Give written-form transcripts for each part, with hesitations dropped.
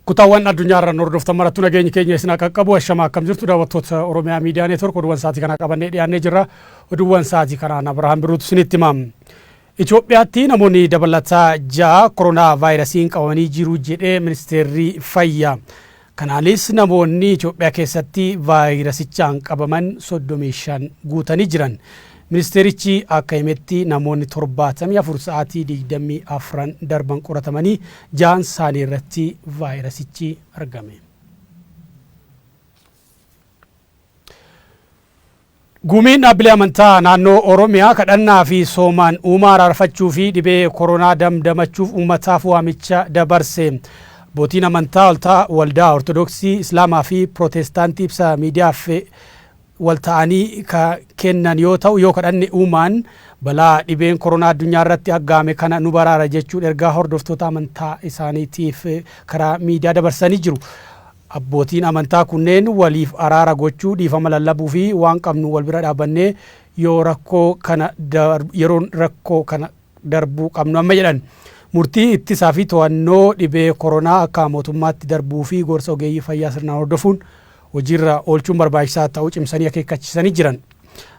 Kutaawwan addunyaa irraan hordoftan marattuu nageenyi keenya isin haa qaqqabu. Ashamaa, akkam jirtu daawwattoota Oromiyaa Miidiyaa Neetwork? Oduuwwan sa'aatii kanaa qabannee dhiyaannee jirra. Oduuwwan sa'aatii kanaan Abrahaam Birruutu isinitti hima. Itoophiyaatti namoonni dabalataa 6 koronaa vaayirasiin qabamanii jiru jedhee ministeerri fayyaa. Kanaanis namoonni Itoophiyaa keessatti vaayirasichaan qabaman 35 guutanii jiran. Ministeerichi akka himetti namoonni 74 sa'aatii 24 darban qoratamanii ja'an isaanii irratti vaayirasichi argame. Gumiin dhaabbilee amantaa naannoo Oromiyaa kadhannaa fi soomaan uumaa araarfachuu fi dhibee koronaa damdamachuuf uummataaf waamicha dabarse. Abbootiin amantaa waldaa Ortodoksii, Islaamaa fi Pirootestaantii ibsa miidiyaaf wal ta'anii ka kennan yoo ta'u, yoo kadhanne uumaan balaa dhibeen koronaa addunyaa irratti aggaame kana nu baraara jechuun ergaa hordoftoota amantaa isaaniitiif karaa miidiyaa dabarsanii jiru. Abbootiin amantaa kunneen waliif araara gochuu, dhiifama lallabuu fi waan qabnu wal bira dhaabbannee yoo rakkoo kana yeroon rakkoo kana darbuu qabnu amma jedhan. Murtii ittisaa fi to'annoo dhibee koronaa akka mootummaatti darbuu fi gorsa ogeeyyii fayyaa sirnaan hordofuun hojiirra oolchuun barbaachisaa ta'uu cimsanii akeekkachiisanii jiran.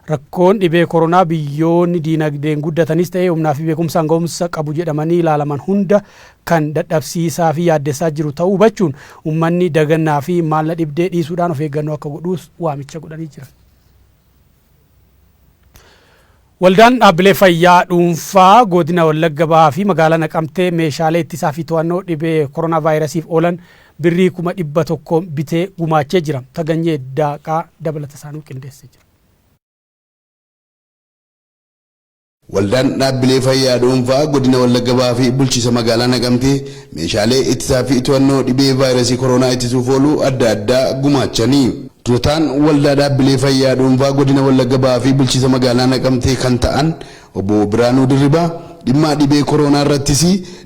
Rakkoon dhibee koronaa biyyoonni diinagdeen guddatanis ta'ee humnaa fi beekumsaan ga'umsa qabu jedhamanii ilaalaman hunda kan dadhabsiisaa fi yaaddessaa jiru ta'uu hubachuun uummanni dagannaa fi maalla dhibdee dhiisuudhaan of eeggannoo akka godhuus waamicha godhanii jiran. Waldaan dhaabbilee fayyaa dhuunfaa godina Wallagga Bahaa fi magaalaa Naqamtee meeshaalee ittisaa fi to'annoo dhibee koronaa vaayirasiif oolan birrii 100,000 bitee gumaachee jira. Taganyee Daaqaa dabalata isaanuu qindeessee jira. Waldaan dhaabbilee fayyaa dhuunfaa godina Wallagga Bahaa fi bulchiisa magaalaa Naqamtee meeshaalee ittisaa fi to'annoo dhibee vaayirasii koronaa ittisuuf oolu adda addaa gumaachanii. Durataan waldaa dhaabbilee fayyaa dhuunfaa godina Wallagga Bahaa fi bulchiisa magaalaa Naqamtee kan ta'an obbo Biraanuu Dirribaa dhimma dhibee koronaa irrattis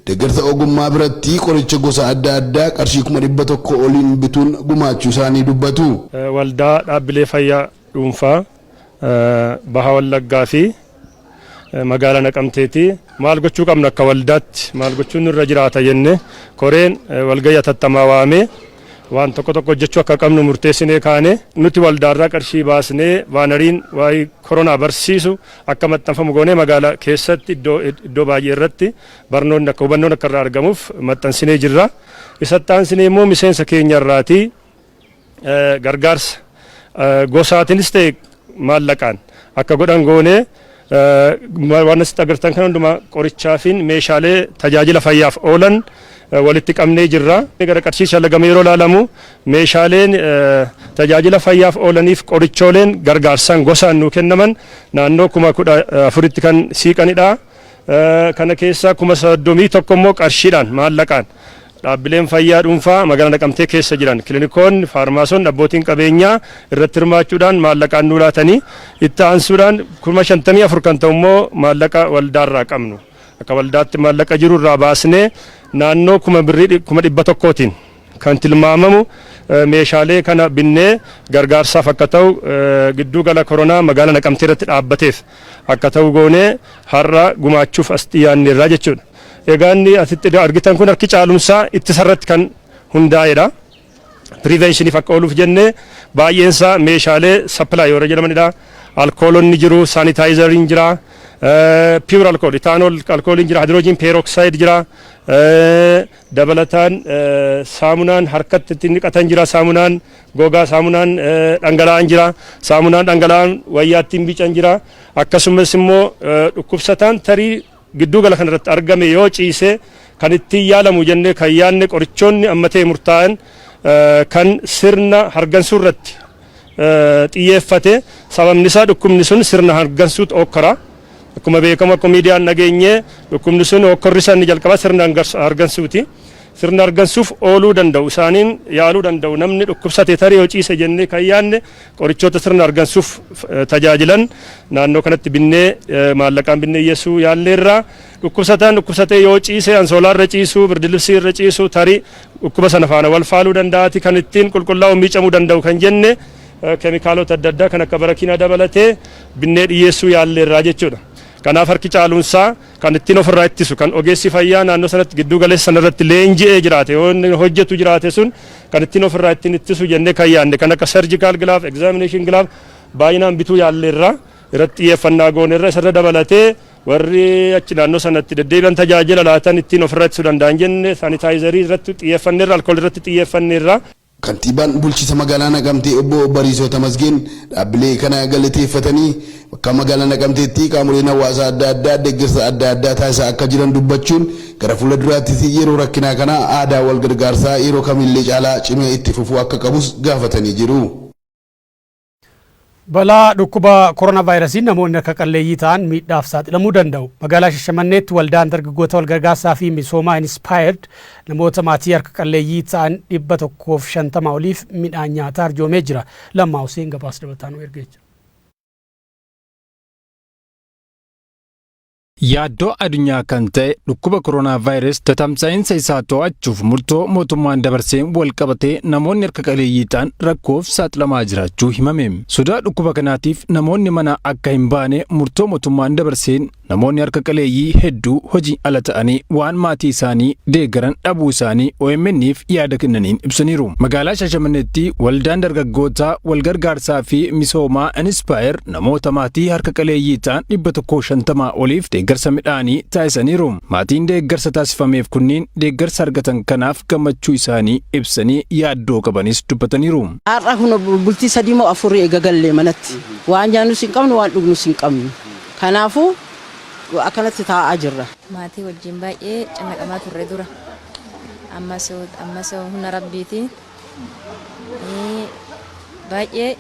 deeggarsa ogummaa biratti qoricha gosa adda addaa qarshii 100,000 oliin bituun gumaachuu isaanii dubbatu. Waldaa dhaabbilee fayyaa dhuunfaa Baha Wallaggaa fi magaalaa Naqamteeti. Maal gochuu qabna, akka waldaatti maal gochuun nurra jiraata jenne koreen walgahii hatattamaa waamee waan tokko tokko hojjechuu akka qabnu murteessinee kaane. Nuti waldaarraa qarshii baasnee baanariin waa'ee koronaa barsiisu akka maxxanfamu goonee magaalaa keessatti iddoo baay'ee irratti barnoonni akka hubannoon akka irraa argamuuf maxxansinee jirra. Isatti aansinee immoo miseensa keenya irraatii gargaarsa gosaatiinis ta'e maallaqaan akka godhan goonee waan asitti agartan kan hundumaa qorichaa fi meeshaalee tajaajila fayyaaf oolan walitti qabnee jirra. Gara qarshii shallagame yeroo ilaalamu meeshaaleen tajaajila fayyaaf oolaniif qorichooleen gargaarsaan gosaan nuu kennaman naannoo 14,000tti kan siiqanidha. Kana keessaa 31,000 immoo qarshiidhaan maallaqaan dhaabbileen fayyaa dhuunfaa magaalaa Naqamtee keessa jiran, kilinikoonni, faarmaasonni, abbootiin qabeenyaa irratti hirmaachuudhaan maallaqaan nuu laatanii, itti aansuudhaan 54,000 kan ta'u immoo maallaqa waldaarraa qabnu. Akka waldaatti maallaqa jiru irraa baasnee naannoo kuma birrii 100,000tiin kan tilmaamamu meeshaalee kana binnee gargaarsaaf akka ta'u gidduu gala koronaa magaalaa Naqamtee irratti dhaabbateef akka ta'u goonee har'a gumaachuuf as dhiyaanneerra jechuudha. Egaa inni asitti argitan kun harki caalumsaa ittisa irratti kan hundaa'edha. Preventioniif akka ooluuf jennee baay'eensaa meeshaalee supply warra jedhamanidha. Alkoolonni jiru, sanitizeriin jira, pure alcohol, ethanol alkooliin jira, hydrogen peroxide jira. Dabalataan saamunaan harkatti ittiin dhiqatan jira, saamunaan gogaa, saamunaan dhangala'aan jira, saamunaan dhangala'aan wayyaa ittiin bican jira. Akkasumas immoo dhukkubsataan tarii gidduu gala kanarratti argame yoo ciise kan ittiin yaalamu jennee kan yaadne qorichoonni amma ta'e murtaa'an kan sirna hargansuu irratti xiyyeeffate, sababni isaa dhukkubni sun sirna hargansuutu okkora. Akkuma beekamu, akkuma miidiyaan dhageenye, dhukkubni sun okkorri isaa inni jalqaba sirna hargansuuti. Sirna hargansuuf ooluu danda'u, isaaniin yaaluu danda'u, namni dhukkubsate tarii yoo ciise jennee kan yaadne qorichoota sirna hargansuuf tajaajilan naannoo kanatti binnee, maallaqaan binnee dhiyeessuu yaalleerra. Dhukkubsataan dhukkubsatee yoo ciise, ansoolaa irra ciisu, birdilibsii irra ciisu, tarii dhukkuba sana faana wal faaluu danda'ati, kan ittiin qulqullaa'u miicamuu danda'u kan jenne keemikaalota adda addaa kan akka barakiinaa dabalatee binnee dhiyeessuu yaalleerraa jechuudha. Kanaaf harki caaluunsaa kan ittiin ofirraa ittisu kan ogeessi fayyaa naannoo sanatti gidduu galeessa sanarratti leenji'ee jiraate yoo inni hojjetu jiraate sun kan ittiin ofirraa ittiin ittisu jennee kan yaadne kan akka surgical glove, examination glove baay'inaan bituu yaalleerra, irratti xiyyeeffannaa goonerra. Isarra dabalatee warri achi naannoo sanatti deddeebi'an tajaajila laatan ittiin ofirraa ittisuu danda'an jenne sanitizerii irratti xiyyeeffanneerra, alkoolii irratti xiyyeeffanneerra. Kantiibaan bulchiinsa magaalaa Naqamtee obbo Bariisoo Tamasgeen dhaabbilee kana galateeffatanii, bakka magaalaa Naqamteetti qaamoleen hawaasaa adda addaa deeggarsa adda addaa taasisaa akka jiran dubbachuun, gara fuula duraattis yeroo rakkinaa kana aadaa wal gargaarsaa yeroo kamillee caalaa cimee itti fufuu akka qabus gaafatanii jiru. Balaa dhukkuba koronaa vaayirasiin namoonni harka qalleeyyii ta'an miidhaaf saaxilamuu danda'u. Magaalaa Shashamanneetti waldaan dargaggoota walgargaarsaa fi misoomaa Inspired namoota maatii harka qalleeyyii ta'an 150 oliif midhaan nyaataa arjoomee jira. Lammaa Hussein gabaasa dabalataa nu ergee jira. Yaaddoo addunyaa kan ta'e dhukkuba koronaa vaayirus tatamsa'insa isaa to'achuuf murtoo mootummaan dabarseen wal qabatee namoonni harka qaleeyyii ta'an rakkoof saaxilamaa jiraachuu himame. Sodaa dhukkuba kanaatiif namoonni mana akka hin baane murtoo mootummaan dabarseen namoonni harka qaleeyyii hedduu hojii ala ta'anii waan maatii isaanii deeggaran dhabuu isaanii OMN'if yaada kennaniin ibsaniiru. Magaalaa Shaashamanneetti waldaan dargaggootaa walgargaarsaa fi misoomaa Inspire namoota maatii harka qaleeyyii ta'an 150 oliif deeggarsa midhaanii taasisaniiru. Maatiin deeggarsa taasifameef kunniin deeggarsa argatan kanaaf gammachuu isaanii ibsanii yaaddoo qabanis dubbataniiru. Har'a kun bultii sadii moo afurii eega gallee manatti waan nyaannus hin qabnu, waan dhugnus hin qabnu. Kanaafuu akkanatti taa'aa jirra. Maatii wajjin baay'ee cannaqamaa turre dura. Ammas ammas humna rabbiitiin baay'ee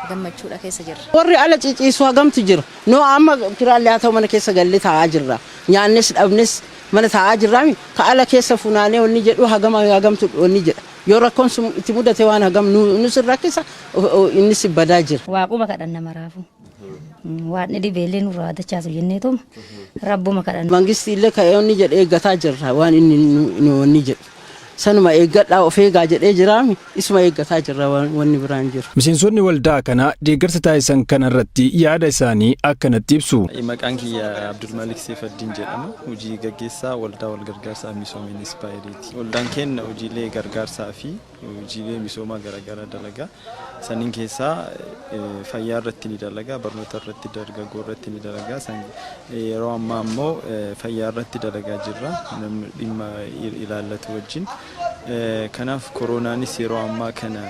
gammachuudha keessa jirra. Warri ala ciciisu hagamtu jira. Nu amma kiraallee haa ta'u mana keessa gallee taa'aa jirra. Nyaannes dhabnes mana taa'aa jirraami. Ka ala keessa funaanee wanni jedhu hagam hagamtu wanni jedha. Yoo rakkoon sun itti mudate waan hagam nus hin rakkisa, innis badaa jira. Waaquma kadhanna maraafu. Waan dhibeellee nurraa dachaasu jenneetuma rabbuma kadhanna. Mangisti illee ka'ee wanni jedhe eeggataa jirra, waan inni nu wanni jedhu. Sanuma eeggadhaa, of eegaa jedhee jiraami, isuma eeggataa jirra, wanni biraan jiru. Miseensonni waldaa kanaa deeggarsa taasisan kana irratti yaada isaanii akkanatti ibsu. Maqaan kiyya Abdulmalik Seefaddiin jedhama. Hojii gaggeessaa waldaa walgargaarsaa misooma Inspaayireeti. Waldaan keenya hojiilee gargaarsaa fi hojiilee misoomaa garaagaraa dalagaa. Saniin keessaa fayyaa irratti ni dalagaa, barnoota irratti, dargaggoo irratti ni dalagaa. Yeroo ammaa immoo fayyaa irratti dalagaa jirra. Namni dhimma ilaallatu wajjin. Kanaaf koronaanis yeroo ammaa kana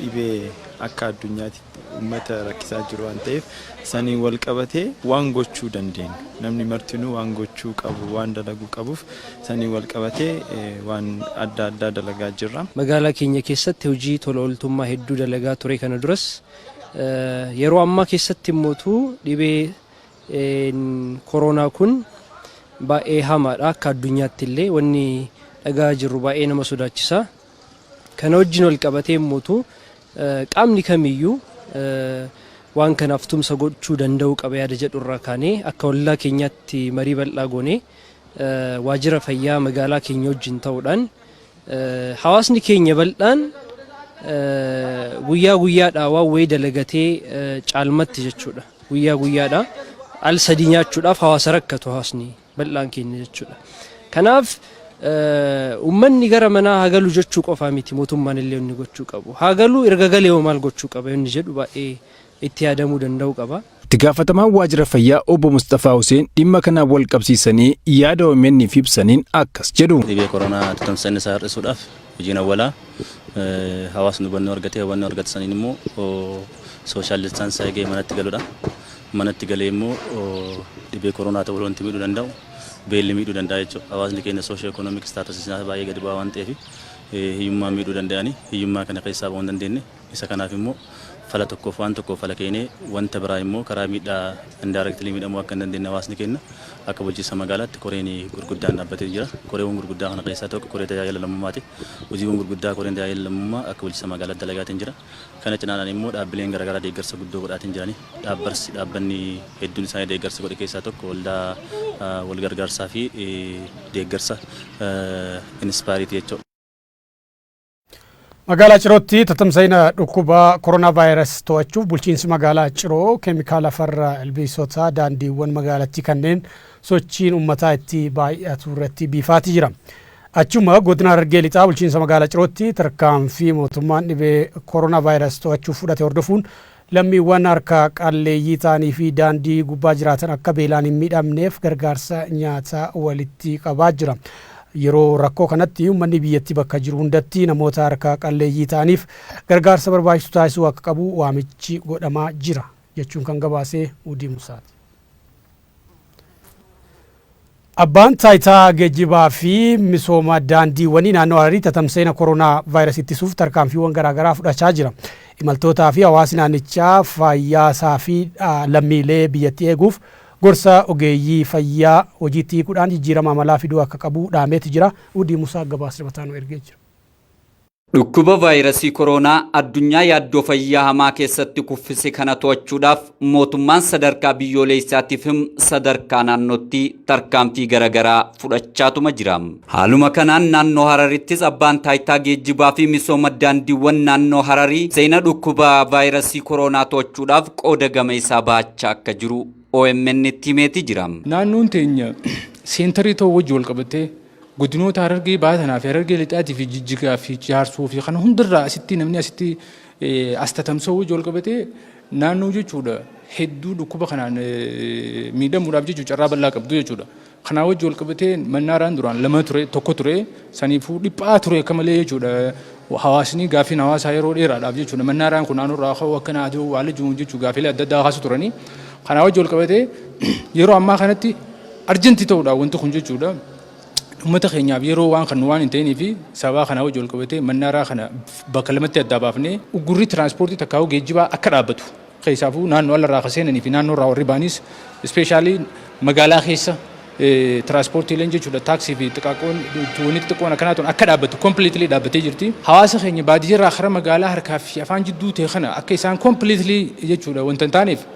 dhibee akka addunyaatti uummata rakkisaa jiru waan ta'eef, saniin wal qabatee waan gochuu dandeenyu, namni martinuu waan gochuu qabu, waan dalaguu qabuuf, saniin wal qabatee waan adda addaa dalagaa jirra. Magaalaa keenya keessatti hojii tola ooltummaa hedduu dalagaa ture kana duras, yeroo ammaa keessatti immootu dhibee koronaa kun baay'ee hamaadha. Akka addunyaatti illee wanni dhagaa jirru baay'ee nama sodaachisa. Kana wajjin wal qabatee immootu qaamni kamiyyuu waan kanaaf tumsa gochuu danda'uu qaba yaada jedhu irraa kaanee, akka waldaa keenyaatti marii bal'aa goonee, waajjira fayyaa magaalaa keenya wajjin ta'uudhaan, hawaasni keenya bal'aan guyyaa guyyaadhaa waan wayii dalagatee caalmatti jechuudha. Guyyaa guyyaadhaa al sadii nyaachuudhaaf hawaasa rakkatu hawaasni bal'aan keenya jechuudha. Kanaaf uummanni gara manaa haa galu jechuu qofaa miti mootummaan illee inni gochuu qabu. Haa galu, erga galee hoo maal gochuu qaba inni jedhu baay'ee itti yaadamuu danda'u qaba. Itti gaafatamaan waajjira fayyaa obbo Mustafaa Hussein dhimma kanaan wal qabsiisanii yaada OMN'f ibsaniin akkas jedhu. Dhibee koronaa tatamsa'ina isaa hir'isuudhaaf hojiin awwalaa hawaasni hubannoo argatee, hubannoo argate saniin immoo social distance eegee manatti galudha. Manatti galee immoo dhibee koronaa ta'uu wanti miidhuu danda'u beelli miidhuu danda'a jechuudha. Hawaasni keenya socio economic status isaa baay'ee gadi bu'aa waan ta'eef hiyyummaa miidhuu danda'ani, hiyyummaa kana keessaa bahuu hin dandeenye. Isa kanaaf immoo fala tokkoof waan tokkoof fala keenee, wanta biraa immoo karaa miidhaa indirectly miidhamuu akka hin dandeenye hawaasni keenya akka bulchiinsa magaalaatti koreen gurguddaan dhaabbatee jira. Koreewwan gurguddaa kana keessaa tokko koree tajaajila lammummaati. Hojiiwwan gurguddaa koreen tajaajila lammummaa akka bulchiinsa magaalaatti dalagaatiin jira. Kana cinaadhaan immoo dhaabbileen garaagaraa deeggarsa guddoo godhaatiin jirani. Dhaabbarsi dhaabbanni hedduun isaanii deeggarsa godhe keessaa tokko waldaa wal gargaarsaa fi deeggarsa Inspaayireeti jechuudha. Magaalaa Cirootti tatamsa'ina dhukkuba koronaa vaayirasii to'achuuf bulchiinsi magaalaa Ciroo keemikaala farra ilbiisotaa daandiiwwan magaalattii kanneen sochiin uummataa itti baay'atu irratti biifaati jira. Achuma godina Harargee Lixaa bulchiinsa magaalaa Cirootti tarkaanfii mootummaan dhibee koronaa vaayirasii to'achuuf fudhate hordofuun lammiiwwan harka qalleeyyii ta'anii fi daandii gubbaa jiraatan akka beelaan hin miidhamneef gargaarsa nyaataa walitti qabaa jira. Yeroo rakkoo kanatti uummanni biyyattii bakka jiru hundatti namoota harka qalleeyyii ta'aniif gargaarsa barbaachisu taasisuu akka qabu waamichi godhamaa jira jechuun kan gabaasee Udii Musaati. Abbaan taayitaa geejjibaa fi misooma daandiiwwanii naannoo Hararii tatamsa'ina koronaa vaayirasii ittisuuf tarkaanfiiwwan garaagaraa fudhachaa jira. Imaltootaa fi hawaasni naannichaa fayyaasaa fi lammiilee biyyattii eeguuf gorsa ogeeyyii fayyaa hojiitti hiikuudhaan jijjiirama amalaa fiduu akka qabu dhaameeti jira. Udii Musaa gabaasa mataa nu ergee jira. Dhukkuba vaayirasii koronaa addunyaa yaaddoo fayyaa hamaa keessatti kuffise kana to'achuudhaaf mootummaan sadarkaa biyyoolessaatiif sadarkaa naannootti tarkaanfii garaagaraa fudhachaatuma jira. Haaluma kanaan naannoo Hararittis abbaan taayitaa geejjibaa fi misooma daandiiwwan naannoo Hararii seena dhukkuba vaayirasii koronaa to'achuudhaaf qooda gama isaa bahachaa akka jiru OMN itti himeeti jira. Naannoon teenya seentarii ta'uu wajji wal qabatee godinoota Harargee Baatanaa fi Harargee Lixaatii fi Jijjigaa fi Jaarsoo fi kana hundarraa asitti namni asitti as tatamsa'uu wajji wal qabatee naannoo jechuudha hedduu dhukkuba kanaan miidhamuudhaaf jechuudha carraa bal'aa qabdu jechuudha. Kanaa wajji wal qabatee mannaaraan duraan lama ture, tokko ture, saniifuu dhiphaa ture akka malee jechuudha. Hawaasni gaaffiin hawaasaa yeroo dheeraadhaaf jechuudha. Mannaaraan kun naannoo irraa ka'uu akkana aduu haala jiruun jechuudha gaaffiilee adda addaa kaasu turanii. Kanaa wajji wal qabatee yeroo ammaa kanatti urgent ta'uudha wanti kun jechuudha. Uummata keenyaaf yeroo waan kan waan hin ta'inii fi sababa kanaa wajji wal qabatee mannaaraa kana bakka lamatti addaa baafnee uggurri tiraanspoortii takkaa'uu geejjibaa akka dhaabbatu, keessaafuu naannoo alarraa kan seenanii fi naannoo irraa warri baanis, especially magaalaa keessa tiraanspoortiileen jechuudha taaksii fi xiqqaaqoon wanni xixiqqoon akkanaa tun akka dhaabbatu completely dhaabbatee jirti. Hawaasa keenya baadiyyaarraa karaa magaalaa harkaa fi afaan jidduu ta'e kana akka isaan completely jechuudha wanta hin taaneef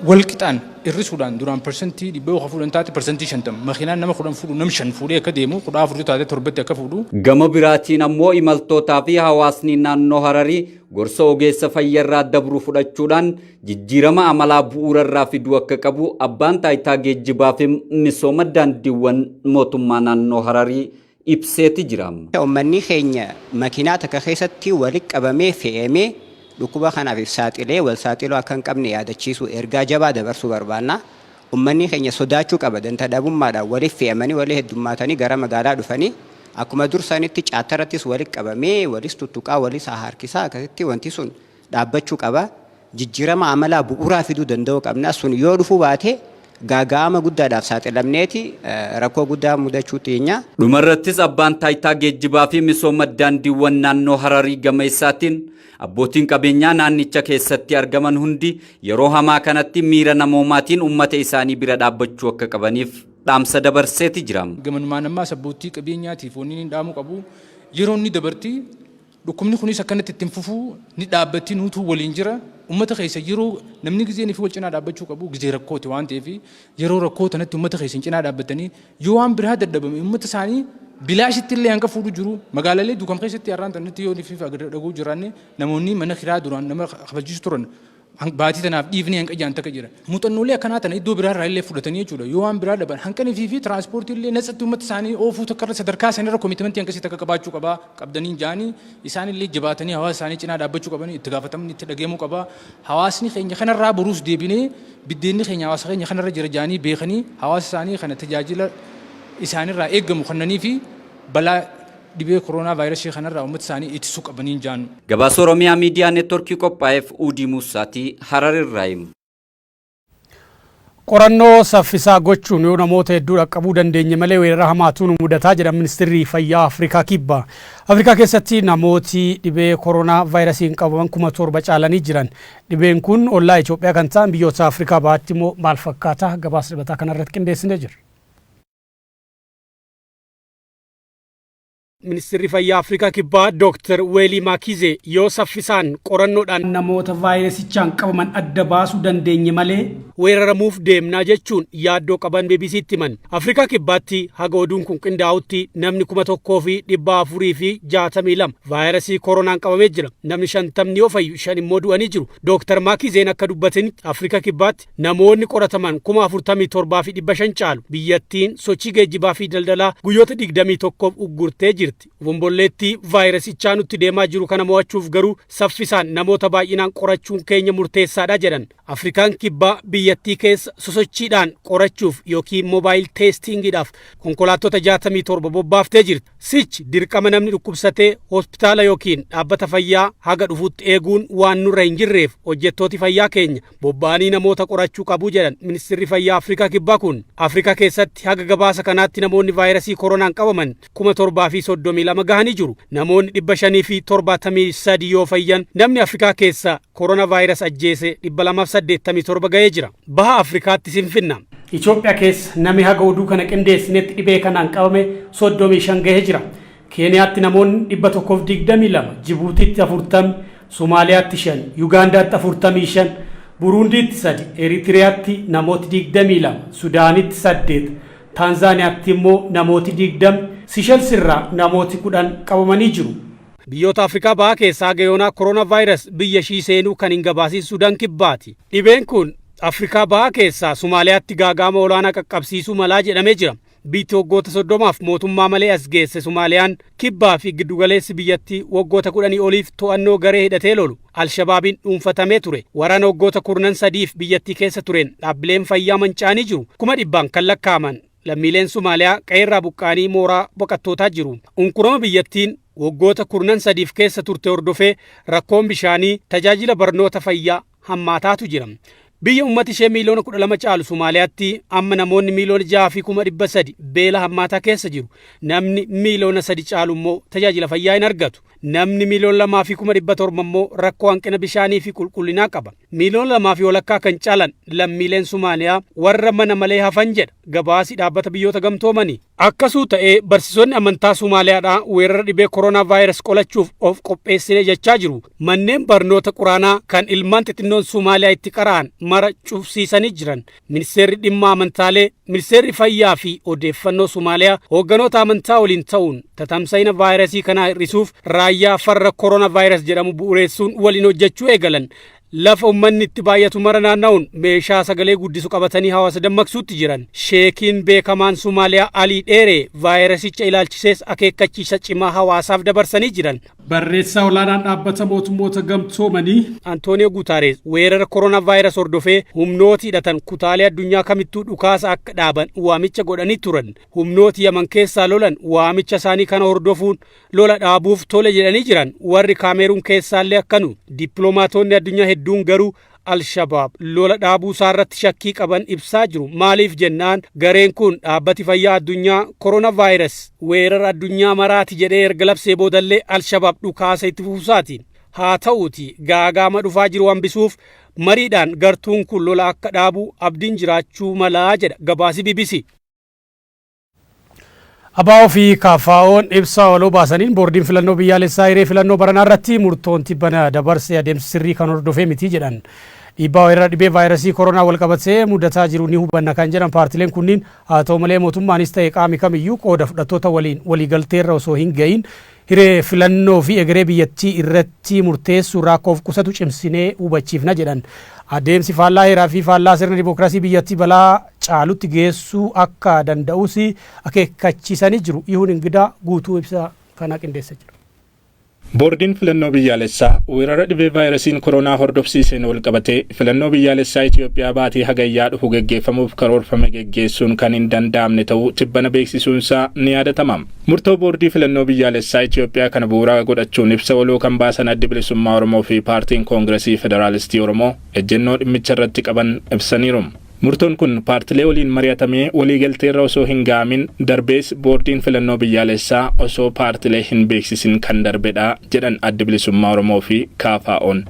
wal qixaan hir'isuudhaan duraan 100% yoo fuudhan taate 50%, makiinaan nama 10 fuudhu nam 5 fuudhee akka deemu, 14 taate 7tti akka fuudhu. Gama biraatiin ammoo imaltootaa fi hawaasni naannoo Hararii gorsa ogeessa fayyarraa dabru fudhachuudhaan jijjiirama amalaa bu'uurarraa fiduu akka qabu abbaan taayitaa geejjibaa fi misooma daandiiwwan mootummaa naannoo Hararii ibseeti jira. Uummanni keenya makiinaa takka keessatti walitti qabamee fe'amee dhukkuba kanaaf saaxilee wal saaxiluu akka hin qabne yaadachiisu ergaa jabaa dabarsuu barbaanna. Uummanni keenya sodaachuu qaba, danta dhabummaadhaan waliif fe'amanii walii heddummaatanii gara magaalaa dhufanii akkuma dursanitti caattarrattis walitti qabamee walis tuttuqaa walis harkisaa akkasitti wanti sun dhaabbachuu qaba. Jijjiirama amalaa bu'uuraa fiduu danda'uu qabna. Sun yoo dhufuu baate gaaga'ama guddaadhaaf saaxilamneeti rakkoo guddaa mudachuu teenya. Dhumarrattis abbaan taayitaa geejjibaa fi misooma daandiiwwan naannoo Hararii gama isaatiin abbootiin qabeenyaa naannicha keessatti argaman hundi yeroo hamaa kanatti miira namoomaatiin uummata isaanii bira dhaabbachuu akka qabaniif dhaamsa dabarseeti jira. Gamanumaan ammaa abbootii qabeenyaatiif wanni inni dhaamuu qabu yeroo inni dabarti dhukkubni kunis akkanatti ittiin fufuu ni dhaabbatti, nuutuu waliin jira. Uummata keessa yeroo namni gizeen fi wal cinaa dhaabbachuu qabu gizee rakkooti waan ta'eef yeroo rakkoo tanatti uummata keessa cinaa dhaabbatanii yoo waan biraa dadhabame uummata isaanii bilaashitti illee hanga fuudhu jiru. Magaalalee Duukam keessatti har'aan tanatti yoo fi dhaguu jiraanne namoonni mana kiraa duraan nama kafalchiisu turan baatii tanaaf dhiifnee hanqa jaan takka jira. Muuxannoolee akkanaa tana iddoo biraarraa illee fudhatanii jechuudha. Yoo waan biraa dhaban hanqanii fi tiraanspoortii illee natsatti uummata isaanii oofuu takka irra sadarkaa isaanii commitmentii hanqasii takka qabaachuu qabaa qabdanii jaanii isaan illee jabaatanii hawaasa isaanii cinaa dhaabbachuu qabanii itti gaafatamni itti dhageemuu qabaa. Hawaasni keenya kanarraa boruus deebinee biddeenni keenya hawaasa keenya kanarra jira jaanii beekanii hawaasa isaanii kana tajaajila isaanirraa eeggamu kennanii fi balaa dhibee koronaa vaayirasii kanarraa uummata isaanii ittisuu qabanii jaannu. Gabaasa Oromiyaa Miidiyaa Neetworkii qophaa'eef Uudii Musaatii Hararirraa himu. Qorannoo saffisaa gochuun yoo namoota hedduu dhaqqabuu dandeenye malee weerara hamaatu nu mudataa jedhan ministeerri fayyaa Afrikaa Kibbaa. Afrikaa keessatti namooti dhibee koronaa vaayirasiin qabaman 7,000 caalanii jiran. Dhibeen kun ollaa Itoophiyaa kan ta'an biyyoota Afrikaa bahaatti immoo maal fakkaata? Gabaasa dhibataa kanarratti qindeessinee jira. Ministeerri Fayyaa Afrikaa Kibbaa Dr. Weelii Maakizee yoo saffisaan qorannoodhaan namoota vaayirasichaan qabaman adda baasuu dandeenye malee weeraramuuf deemnaa jechuun yaaddoo qaban BBCtti himan. Afrikaa Kibbaatti haga oduun kun qindaa'utti namni 1462 vaayirasii koronaan qabamee jira. Namni 50 yoo fayyu, 5 immoo du'anii jiru. Dr. Maakizeen akka dubbatanitti, Afrikaa Kibbaatti namoonni qorataman 47,500 caalu. Biyyattiin sochii geejjibaa fi daldalaa guyyoota 21f uggurtee jirti. Obombolleettii vaayirasichaa nutti deemaa jiru kana mo'achuuf garuu saffisaan namoota baay'inaan qorachuun keenya murteessaadha jedhan. Afrikaan Kibbaa biyyattii keessa sosochiidhaan qorachuuf yookiin mobile testingiidhaaf konkolaattota 67 bobbaaftee jirti. Sichi dirqama namni dhukkubsatee hospitaala yookiin dhaabbata fayyaa haga dhufutti eeguun waan nurra hin jirreef, hojjettooti fayyaa keenya bobba'anii namoota qorachuu qabu jedhan ministeerri fayyaa Afrikaa Kibbaa kun. Afrikaa keessatti haga gabaasa kanaatti namoonni vaayirasii koronaan qabaman 7032 gahanii jiru. Namoonni 573 yoo fayyan, namni Afrikaa keessa koronaa vaayirasii ajjeese 287 gahee jira. Baha Afrikaatti sinfinna. Itoophiyaa keessa namni haga oduu kana qindeessinetti dhibee kanaan qabame 35 gahee jira. Keeniyaatti namoonni 122, Jibuutitti 40, Somaaliyaatti 5, Yugaandaatti 45, Buruundiitti 3, Eritiriyaatti namooti 22, Sudaanitti 8, Taanzaaniyaatti immoo namooti 20, Sishelsi irraa namooti 10 qabamanii jiru. Biyyoota Afrikaa Bahaa keessaa haga koronaa vaayirasi biyya ishii seenuu kan hin gabaasin Sudaan Kibbaati. Dhibeen kun Afrikaa Bahaa keessaa Somaaliyaatti gaaga'ama olaanaa qaqqabsiisuu malaa jedhamee jira. Biyyi waggoota 30f mootummaa malee as geesse Somaaliyaan kibbaa fi giddugaleessi biyyattii waggoota 10 oliif to'annoo garee hidhatee lolu Alshabaabiin dhuunfatamee ture. Waraana waggoota kurnan sadiif biyyattii keessa tureen dhaabbileen fayyaa manca'anii jiru. Kuma dhibbaan kan lakkaa'aman lammiileen Somaaliyaa qe'eerraa buqqa'anii mooraa baqattootaa jiru. Unkurama biyyattiin waggoota kurnan sadiif keessa turte hordofee rakkoon bishaanii, tajaajila barnoota fayyaa hammaataatu jira. Biyya uummati ishee miiliyoona 12 caalu Somaaliyaatti amma namoonni miiliyoona 6 fi 300,000 beela hammaataa keessa jiru. Namni miiliyoona 3 caalu immoo tajaajila fayyaa hin argatu. Namni miiliyoona 2 fi 700,000 immoo rakkoo hanqina bishaanii fi qulqullinaa qaba. Miiliyoona 2.5 kan caalan lammiileen Somaaliyaa warra mana malee hafan jedha gabaasi dhaabbata Biyyoota Gamtoomanii. Akkasuu ta'ee barsiisonni amantaa Somaaliyaadhaa weerara dhibee koronaa vaayirasi qolachuuf of qopheessine jechaa jiru. Manneen barnoota quraanaa kan ilmaan xixinnoon Somaaliyaa itti qara'an mara cufsiisanii jiran. Ministeerri dhimma amantaalee, ministeerri fayyaa fi odeeffannoo Somaaliyaa hoogganoota amantaa waliin ta'uun tatamsa'ina vaayirasii kanaa hir'isuuf raayyaa farra koronaa vaayirasi jedhamu bu'uureessuun waliin hojjechuu eegalan. Lafa uummanni itti baay'atu mara naanna'uun meeshaa sagalee guddisu qabatanii hawaasa dammaqsuutti jiran. Sheekiin beekamaan Somaaliyaa Alii Dheeree vaayirasicha ilaalchisees akeekkachiisa cimaa hawaasaaf dabarsanii jiran. Barreessaa olaanaan dhaabbata Mootummoota Gamtoomanii Antooniyoo Guutaarees weerara koronaa vaayirasi hordofee humnooti hidhatan kutaalee addunyaa kamittuu dhukaasa akka dhaaban waamicha godhanii turan. Humnooti Yaman keessaa lolan waamicha isaanii kana hordofuun lola dhaabuuf tole jedhanii jiran. Warri Kaameruun keessaallee akkanu. Dippiloomaatonni addunyaa hedduun garuu Alshabaab lola dhaabuu isaa irratti shakkii qaban ibsaa jiru. Maaliif jennaan, gareen kun dhaabbati fayyaa addunyaa koronaa vaayirasi weerara addunyaa maraati jedhee erga labsee boodallee Alshabaab dhukaasa itti fufuusaati. Haa ta'uuti, gaagaama dhufaa jiru hambisuuf mariidhaan gartuun kun lola akka dhaabu abdiin jiraachuu malaa jedha gabaasi BBC. ABO fi KFO'n ibsa waloo baasaniin boordiin filannoo biyyaalessaa hiree filannoo baranaa irratti murtoon tibbana dabarse adeemsa sirrii kan hordofee miti jedhan. Dhiibbaa weerara dhibee vaayirasii koronaa wal qabatee mudataa jiru ni hubanna kan jedhan paartileen kunniin, haa ta'u malee mootummaanis ta'e qaami kamiyyuu qooda fudhattoota waliin waliigalteerra osoo hin gahin hiree filannoo fi egeree biyyattii irratti murteessuu rakkoof qusatu cimsinee hubachiifna jedhan. Adeemsi faallaa heeraa fi faallaa sirna dimookiraasii biyyattii balaa caalutti geessuu akka danda'us akeekkachiisanii jiru. Ihuun Ingidaa guutuu ibsa kana qindeessa jira. Boordiin filannoo biyyaalessaa weerara dhibee vaayirasiin koronaa hordofsiiseen wal qabatee filannoo biyyaalessaa Itoophiyaa baatii Hagayyaa dhufu geggeeffamuuf karoorfame geggeessuun kan hin danda'amne ta'uu tibbana beeksisuunsaa ni yaadatama. Murtoo boordii filannoo biyyaalessaa Itoophiyaa kana bu'uura godhachuun ibsa waloo kan baasan Addi Bilisummaa Oromoo fi Paartiin Koongiresii Federaalistii Oromoo ejjennoo dhimmicha irratti qaban ibsaniiru. Murtoon kun paartilee waliin mari'atamee waliigalteerra osoo hin ga'amin, darbees boordiin filannoo biyyaalessaa osoo paartilee hin beeksisin kan darbedha jedhan Addi Bilisummaa Oromoo fi KFO'n.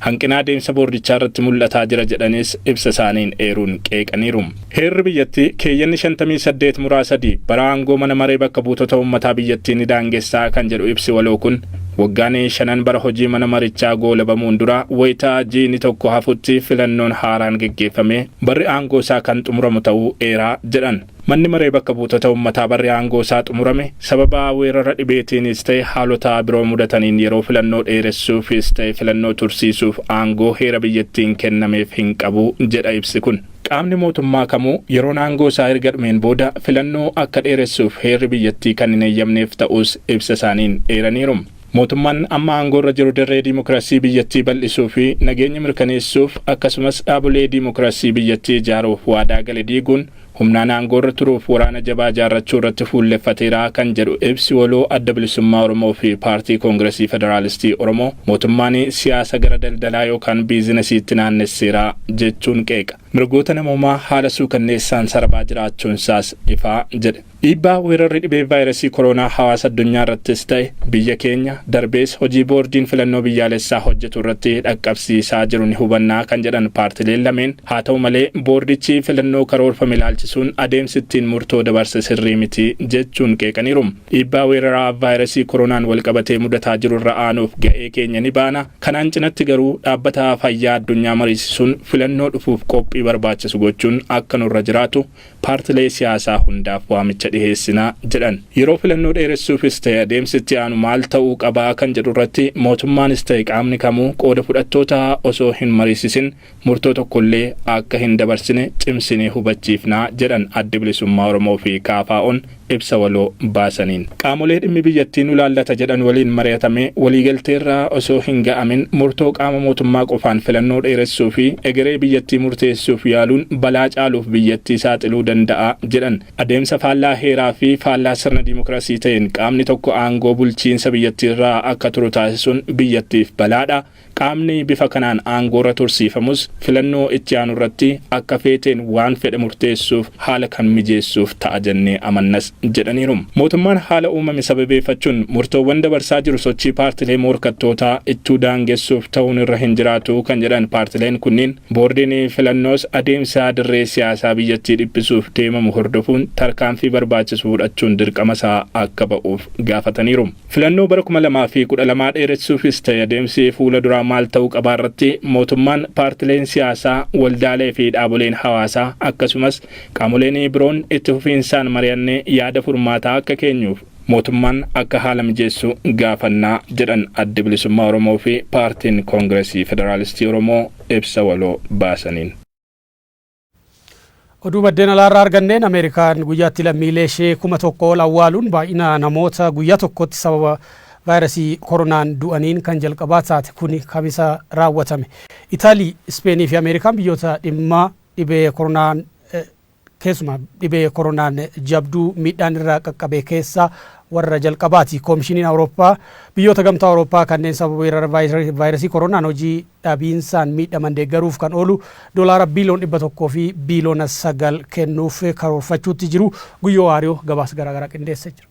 Hanqina adeemsa boordichaa irratti mul'ataa jira jedhanis ibsa isaaniin eeruun qeeqaniiru. Heerri biyyattii keeyyanni 58 muraa 3 bara aangoo mana maree bakka buutota uummataa biyyattii ni daangessaa kan jedhu ibsi waloo kun, waggaan shanan bara hojii mana marichaa goolabamuun dura wayitaa jiini tokko hafutti filannoon haaraan geggeeffame barri aangoo isaa kan xumuramu ta'uu eeraa jedhan. Manni maree bakka buutota uummataa barri aangoo isaa xumurame sababa weerara dhibeetiinis ta'e haalota biroo mudataniin yeroo filannoo dheeressuufis ta'e filannoo tursiisuuf aangoo heera biyyattiin kennameef hin qabu jedha ibsi kun. Qaamni mootummaa kamuu yeroon aangoo isaa erga dhumeen booda filannoo akka dheeressuuf heerri biyyattii kan hin eeyyamneef ta'us ibsa isaaniin eeraniiru. Mootummaan amma aangoo irra jiru dirree diimokiraasii biyyattii bal'isuu fi nageenya mirkaneessuuf, akkasumas dhaabolee diimokiraasii biyyattii ijaaruuf waadaa gale diiguun humnaan aangoo irra turuuf waraana jabaa ijaarrachuu irratti fuulleffateera kan jedhu ibsi waloo Adda Bilisummaa Oromoo fi Paartii Koongiresii Federaalistii Oromoo, mootummaan siyaasa gara daldalaa yookaan biizinasiitti naannesseera jechuun qeeqa. Mirgoota namoomaa haala suukanneessaan sarbaa jiraachuunsaas ifaa jedhe. Dhiibbaa weerarri dhibee vaayirasii koronaa hawaasa addunyaa irrattis ta'e biyya keenya darbees hojii boordiin filannoo biyyaalessaa hojjetu irratti dhaqqabsiisaa jiru ni hubannaa kan jedhan paartileen lameen, haa ta'u malee boordichi filannoo karoorfame ilaalchisuun adeemsi ittiin murtoo dabarse sirrii miti jechuun qeeqaniiru. Dhiibbaa weeraraa vaayirasii koronaan walqabatee mudataa jiru irra aanuuf ga'ee keenya ni baana. Kanaan cinatti garuu Dhaabbata Fayyaa Addunyaa mariisisuun filannoo dhufuuf qophii barbaachisu gochuun akka nurra jiraatu paartilee siyaasaa hundaaf waamicha dhiheessinaa jedhan. Yeroo filannoo dheeressuufis ta'e adeemsi itti aanu maal ta'uu qabaa kan jedhu irratti mootummaanis ta'e qaamni kamuu qooda fudhattoota osoo hin mariisisin murtoo tokkollee akka hin dabarsine cimsinee hubachiifnaa jedhan Addi Bilisummaa Oromoo fi KFO'n ibsa waloo baasaniin. Qaamolee dhimmi biyyattii nu laallata jedhan waliin mari'atamee waliigalteerra osoo hin ga'amin murtoo qaama mootummaa qofaan filannoo dheeressuu fi egeree biyyattii murteessuuf yaaluun balaa caaluuf biyyattii saaxiluu danda'a jedhan. Adeemsa faallaa heeraa fi faallaa sirna dimokiraasii ta'een qaamni tokko aangoo bulchiinsa biyyattiirraa akka turu taasisuun biyyattiif balaadha. Qaamni bifa kanaan aangoorra tursiifamus filannoo itti aanu irratti akka feeteen waan fedhe murteessuuf haala kan mijeessuuf ta'a jennee amannas jedhaniiru. Mootummaan haala uumame sababeeffachuun murtoowwan dabarsaa jiru sochii paartilee morkattootaa ittuu daangessuuf ta'uun irra hin jiraatu kan jedhan paartileen kunniin, boordiin filannoos adeemsa dirree siyaasaa biyyattii dhiphisuuf deemamu hordofuun tarkaanfii barbaachisu fudhachuun dirqama isaa akka ba'uuf gaafataniiru. Filannoo bara 2012 dheeressuufis ta'e adeemsi fuula duraa maal ta'uu qabaa irratti mootummaan, paartileen siyaasaa, waldaalee fi dhaaboleen hawaasaa, akkasumas qaamoleen biroon itti fufiinsaan mari'annee yaada furmaataa akka keenyuuf mootummaan akka haala mijeessu gaafannaa jedhan Addi Bilisummaa Oromoo fi Paartiin Koongiresii Federaalistii Oromoo ibsa waloo baasaniin. Oduu maddeen alaarraa arganneen, Ameerikaan guyyaatti lammiilee ishee 1000 ol awwaaluun baay'ina namoota guyyaa tokkotti sababa vaayirasii koronaan du'aniin kan jalqabaa taate. Kuni Kamisa raawwatame. Itaalii, Ispeenii fi Ameerikaan biyyoota dhimma dhibee koronaan, keessumaa dhibee koronaan jabduu miidhaan irra qaqqabe keessaa warra jalqabaati. Koomishiniin Awurooppaa biyyoota Gamtaa Awurooppaa kanneen sababa weerara vaayirasii koronaan hojii dhabiinsaan miidhaman deeggaruuf kan oolu doolaara biiliyoona 100 fi biiliyoona 9 kennuuf karoorfachuutti jiru. Guyyoo Waariyoo gabaasa garaagaraa qindeessee jira.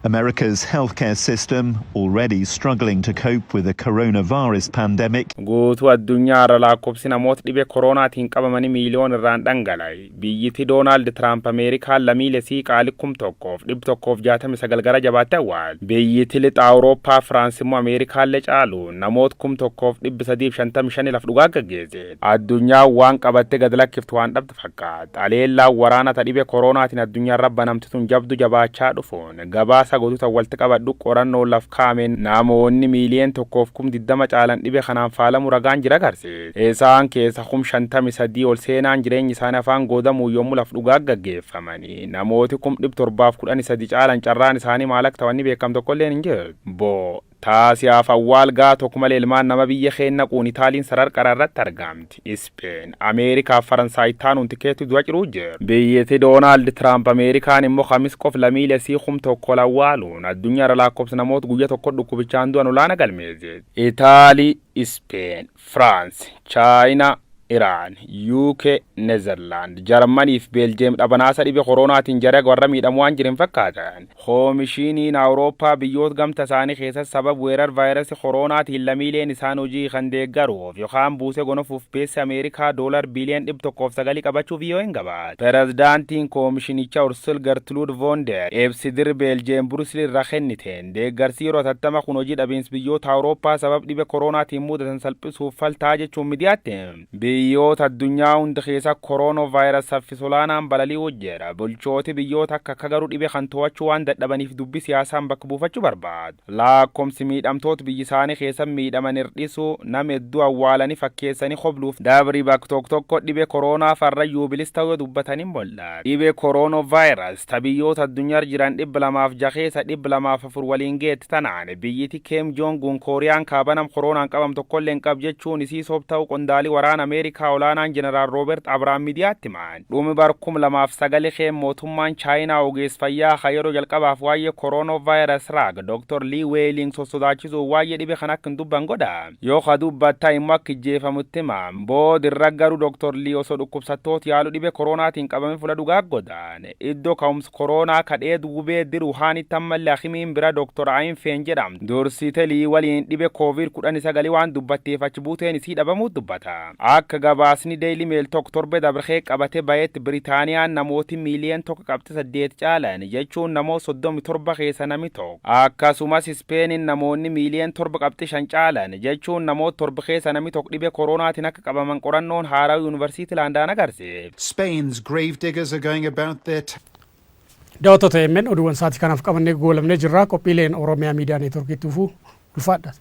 America's healthcare system, already struggling to cope with the coronavirus pandemic, Guutuu addunyaa irra lakkoofsi namoota dhibee koronaatiin qabamanii miiliyoon irraan dhangala'e. Biyyittii Doonaald Tiraamp Ameerikaan lammiilee sii qaalii 1169 gara jabaatti awwaal. Biyyittii lixa Awurooppaa Firaans immoo Ameerikaallee caalu namoota 1355 laf dhugaa gaggeesse. Addunyaa waan qabattee gad lakkiftu waan dhabdu fakkaata. Aleellaan waraana ta dhibee koronaatiin addunyaa irra banamti tun jabdu jabaachaa dhufuun gabaasa gootota walitti qabadhu qorannoo laf kaa'ameen namoonni miiliyoona 1.20 caalan dhibee kanaan faalamu ragaan jira agarsiisa. Isaan keessa 53,000 ol seenaan jireenyi isaanii afaan goodamuu yommuu laf dhugaa gaggeeffamanii, namooti 713,000 caalan carraan isaanii maal akka ta'an beekam tokkolleen hin jiru. Boo taasiyaaf awwaal gaa tokko malee ilmaan nama biyya keenya quun Itaaliin sarar qara irratti argamti. Ispeen, Ameerikaa fi Faransaay taanuun tikeetti dura ciruu jiru. Biyyatti Doonaald Tiraamp Ameerikaan immoo Kamis qof lammiilee sii 1000 awwaaluun addunyaa irra lakkoofsa namoota guyyaa tokko dhukkubichaan du'an olaanaa galmeesse. Itaalii, Ispeen, Firaans, Chaayinaa, Iraan, UK, Neezerlaand, Jarmanii fi Beeljeem dhabanaasa dhibee koronaatiin jara warra miidhamuu waan jiran fakkaatan. Koomishiiniin Awurooppaa biyyoota gamta isaanii keessatti sababa weerar vaayirasii koronaatiin lammiileen isaan hojii kan deeggaruuf yookaan buusee gonofuuf beessa Ameerikaa doolar biiliyoon 109 qabachuuf yoo hin gabaate. Pirezidaantiin koomishinichaa Ursula Gertrude von der ibsidir Beeljeem Brussel irraa kenniteen, deeggarsi yeroo hatattama kun hojii dhabiinsi biyyoota Awurooppaa sababa dhibee koronaatiin mudatan salphisuuf faltaa jechuun miidiyaatti. Biyyoota addunyaa hunda keessa koronoo vaayirasi saffisa olaanaan balalii hojjeera. Bulchooti biyyoota akka garuu dhibee kan to'achuu waan dadhabaniif dubbii siyaasaan bakka buufachuu barbaadu. Lakkoomsi miidhamtoota biyyi isaanii keessa miidhaman hir'isuu, nama hedduu awwaalanii fakkeessanii hobluuf dabri bakka tokko tokko dhibee koronaa farra yuubilis ta'uu dubbatanii mul'ata. Dhibee koronoo vaayirasi ta biyyoota addunyaa jiran 206 keessa 204 waliin geetti tanaan, biyyiti Kim Jong Un Kooriyaan Kaaba nam koronaan qabam tokkollee hin qab jechuun isii soob ta'uu qondaalii waraana Ameerikaa olaanaan Jeneraal Roobert Abrahaam miidiyaatti himan. Dhumi bar 2009 kee mootummaan Chaayinaa ogeessa fayyaa ka yeroo jalqabaaf waa'ee koronoo vaayirasi raag Dr. Lee Weeling sossodaachisuu waa'ee dhibee kan akka hin dubban godha. Yoo ka dubbatta immoo akka ijjeefamutti hima. Boodirra garuu Dr. Lee osoo dhukkubsattoota yaalu dhibee koronaatiin qabame fuula dhugaa godhan. Iddoo ka'umsa koronaa kadhee duubee diru Wuhaanitti ammallee hakimiin bira Dr. Ayin Feen jedhamtu dursite Lii waliin dhibee Koovid 19 waan dubbatteef achi buuteen isii dhabamuu dubbata. Akka gabaasni Daily Mail tokko torbe dabree qabate bahetti, Biritaaniyaan namooti miiliyoon 1.8 caalan, jechuun namoota 37 keessa nami tokko. Akkasumas Ispeeniin namoonni miiliyoon 7.5 caalan, jechuun namoota 7 keessa nami tokko dhibee koronaatiin akka qabaman qorannoon haaraa Yuunivarsiitii Laandaan agarsiise. Spain's gravediggers are going about their Daawwattoota AMN, oduuwwan sa'aatii kanaaf qabannee goolabnee jirra. Qophiileen Oromiyaa Miidiyaa Neetworkiitti dhufuu ulfaadha.